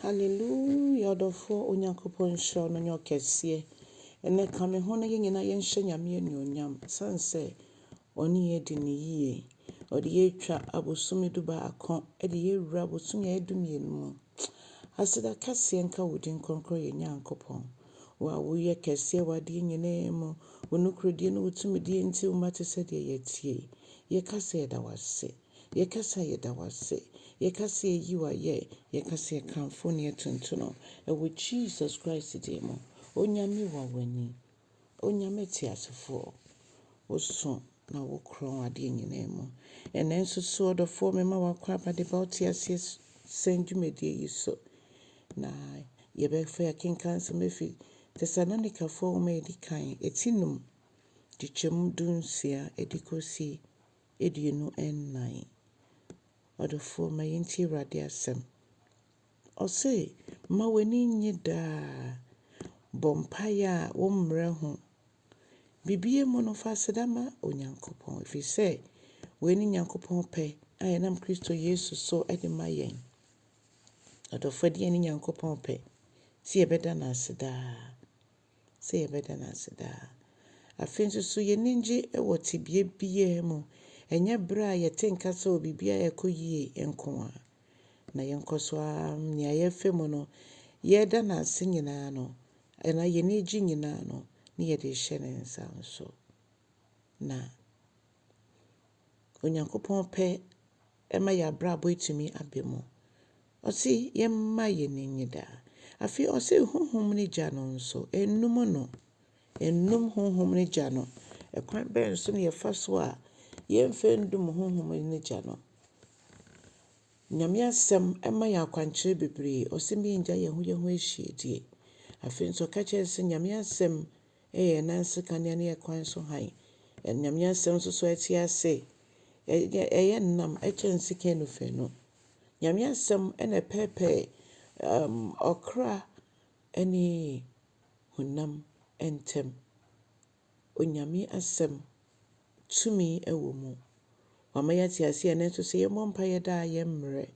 Hallelujah ɔdɔfoɔ Onyankopɔn nhyira wo na ɔnyɛ wo kɛseɛ. Ɛnɛ ka me ho na yɛn nyinaa yɛnhyɛ Nyame anuonyam sane sɛ ɔne yɛn adi no yie. Ɔde yɛn atwa abosome dubaako de yɛn awura abosome a ɛyɛ dumienu mu. Aseda kɛseɛ nka wo din kronkron yɛn Nyankopɔn. Wo a woyɛ kɛseɛ wɔ adeɛ nyinaa mu, wo nokorɛdie ne wo tumidie nti wo mma te sɛ deɛ yɛteɛ yi. Yɛka sɛ yɛda wo ase. Yɛka sɛ yɛda wo ase. Yɛka sɛ yɛyi wo ayɛ. Yɛka sɛ yɛkamfo ne yɛtonto no. Ɛwɔ Jesus Christ din mu. Onyame wawani. Onyame teasefoɔ. Woso na wokorɔn adeɛ nyinaa mu. Ɛnnɛ nso so ɔdɔfoɔ mema w'akwaaba de ba wo te aseɛ sɛn dwumadie yi so. Na yɛbɛfa yɛakenkan nsɛm afi Tesalonikafoɔ nwoma a ɛdi kan, eti num, nkyekyɛmu 16 de kɔsi 24. Ɔdɔfoɔ ma yɛntie Awurade asɛm. Ɔse, ma w'ani nnye daa. Bɔ mpaeɛ a wommrɛ ho. Biribiara mu no fa aseda ma Onyankopɔn, ɛfiri sɛ wei ne Nyankopɔn pɛ a ɛnam Kristo Yesu so de ma yɛn. Ɔdɔfoɔ deɛ ne Nyankopɔn pɛ sɛ yɛbɛda no ase daa. Sɛ yɛbɛda no ase daa. Afei nso so yɛn ani ngye wɔ tebea biara mu. Ɛnyɛ berɛ a yɛte nka sɛ biribiara ɛkɔ yie nko ara. Na yɛnkɔ so ara nea yɛrefa mu no, yɛreda no ase nyinaa no, anaa yɛn ani gye nyinaa no, ne yɛde rehyɛ ne nsa nso. Na Onyankopɔn pɛ ma yɛn abrabɔ etumi aba mu. Ɔse yɛmma yɛn ani nnye daa. Afei ɔse honhom ne gya no nso, nnum no. Nnum honhom ne gya no. Ɛkwan bɛn so na yɛfa so a yɛmfa ndum honhom ne gya no? Nyame asɛm ma yɛn akwankyerɛ bebree. Ɔse yɛngya yɛn ho yɛn ho ahyiadie. Afei nso ɔka kyerɛ sɛ Nyame asɛm yɛ yɛn nan so kanea ne yɛn kwan so hann. Nyame asɛm nso so ɛte ase. Ɛyɛ nnam ɛkyɛn sika nufenu. Nyame asɛm na ɛpɛɛpɛɛ ɔkra ne honam ntam. Onyame asɛm tumi wɔ mu. Wama yɛate aseɛ ɛnnɛ nso sɛ yɛmmɔ mpaeɛ daa yɛmmrɛ.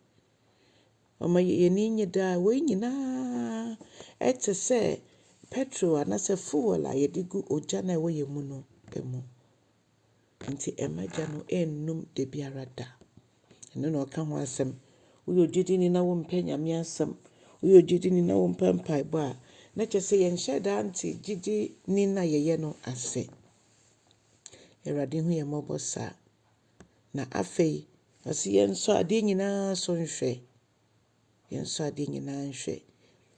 Ɔma yɛn ani nnye daa. Wei nyinaa ɛte sɛ petrol anaasɛ fuel a yɛde gu ogya no a ɛwɔ yɛn mu no mu. Nti ɛmma gya no ɛnnum da biara da. Ɛno na ɔka ho asɛm. Woyɛ ogyidini na wompɛ Nyame asɛm. Woyɛ ogyidini na wompɛ mpaebɔ a, na kyerɛ sɛ yɛnhyɛ da nte gyidini no a yɛyɛ no ase. Awurade hu yɛn mmɔbɔ saa. Na afei, ɔse yɛnsɔ adeɛ nyinaa so nhwɛ. Yɛnsɔ adeɛ nyinaa nhwɛ.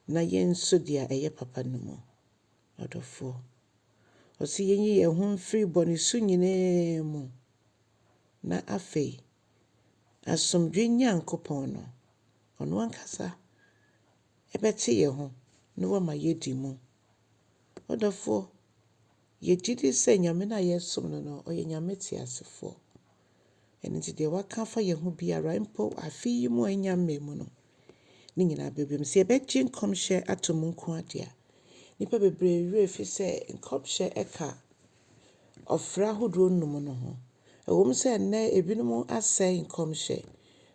Na yɛnso deɛ ɛyɛ papa no mu. Ɔdɔfoɔ. Ɔse yɛnyi yɛn ho mfiri bɔne su nyinaa mu. Na afei, asomdwe Nyankopɔn no, ɔno ankasa ɛbɛte yɛn ho na wama yɛadi mu. Ɔdɔfoɔ, yɛgye di sɛ Nyame no a yɛsom no no, ɔyɛ Nyame teasefoɔ. Ɛno nti deɛ waka afa yɛn ho biara mpo afe yi mu a ɛnya mmaa mu no, ne nyinaa bɛba mu. Sɛ yɛbɛgye nkɔmhyɛ ato mu nko ara deɛ a, nnipa bebree werɛ fi sɛ nkɔmhyɛ ɛka ɔfrɛ ahodoɔ nnum no ho. Ɛwom sɛ nnɛ ebinom asɛe nkɔmhyɛ.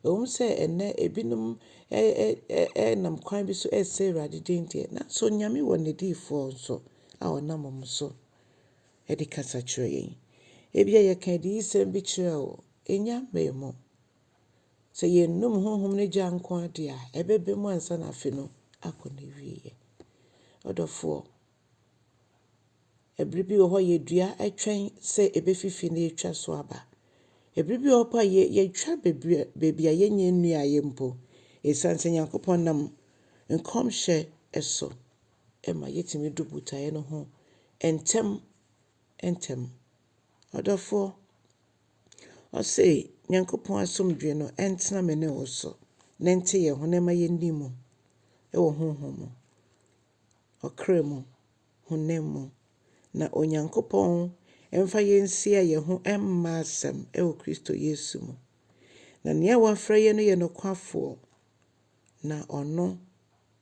Ɛwom sɛ nnɛ ebinom ɛnam kwan bi so ɛresɛe Awurade din deɛ, nanso Nyame wɔ n'adiyifoɔ nso a ɔnam wɔn so de kasa kyerɛ yɛn. Ebia yɛka adiyisɛm bi kyerɛ wo, ɛnya mmaa mu. Sɛ yɛnnum honhom no gya nko ara deɛ a, ɛbɛba mu ansa na afe no akɔ n'awieeɛ. Ɔdɔfoɔ, ɛberɛ bi wɔ hɔ a yɛdua twɛn sɛ ɛbɛfifi na yɛtwa so aba. Ɛberɛ bi wɔ hɔ a yɛtwa baabi a yɛnyɛ nnuaeɛ mpo. Ɛsiane sɛ Nyankopɔn nam nkɔmhyɛ so ma yɛtumi du botaeɛ no ho ntɛm ntɛm. Ɔdɔfoɔ, ɔse Nyankopɔn asomdwe no ɛntena me ne wo so na ɛnte yɛn ho na ɛma yɛnni mu ɛwɔ honhom mu, ɔkra mu, honam mu. Na Onyankopɔn ɛmfa yɛn nsia yɛn ho ɛmma asɛm ɛwɔ Kristo Yesu mu. Na nea wafrɛ yɛn no yɛ nokwafoɔ, na ɔno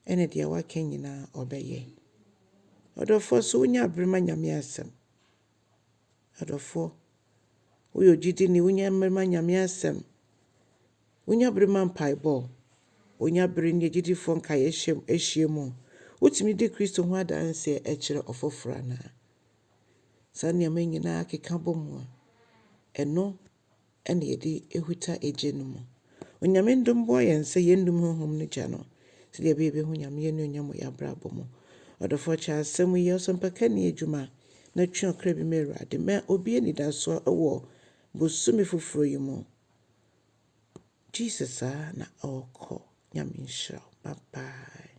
ɛne deɛ waka nyinaa ɔbɛyɛ. Ɔdɔfoɔ, so wonya abere ma Nyame asɛm? Ɔdɔfoɔ, woyɛ ogyidini, wonya mmerɛ ma Nyame asɛm. Wonya bere ma mpaebɔ. Wonya bere ne agyidifoɔ nkaeɛ hyia mu. Wotumi di Kristo ho adanseɛ kyerɛ ɔfoforɔ anaa? Saa nneɛma nyinaa keka bɔ mu a, ɛno na yɛde huta egya no mu. Onyame ndom boa yɛn sɛ yɛnnum honhom no gya no, sɛdeɛ ɛbɛyɛ yɛbɛhu Nyame anuonyam wɔ yɛn abrabɔ mu. Ɔdɔfoɔ kyɛ asɛm yi, ɔsɛmpakani adwuma na twe ɔkra bi ma Awurade. Ma obi anidasoɔ wɔ bosome foforɔ yi mu. Jesus saa na ɔrekɔ. Nyame nhyira wo. Bye bye.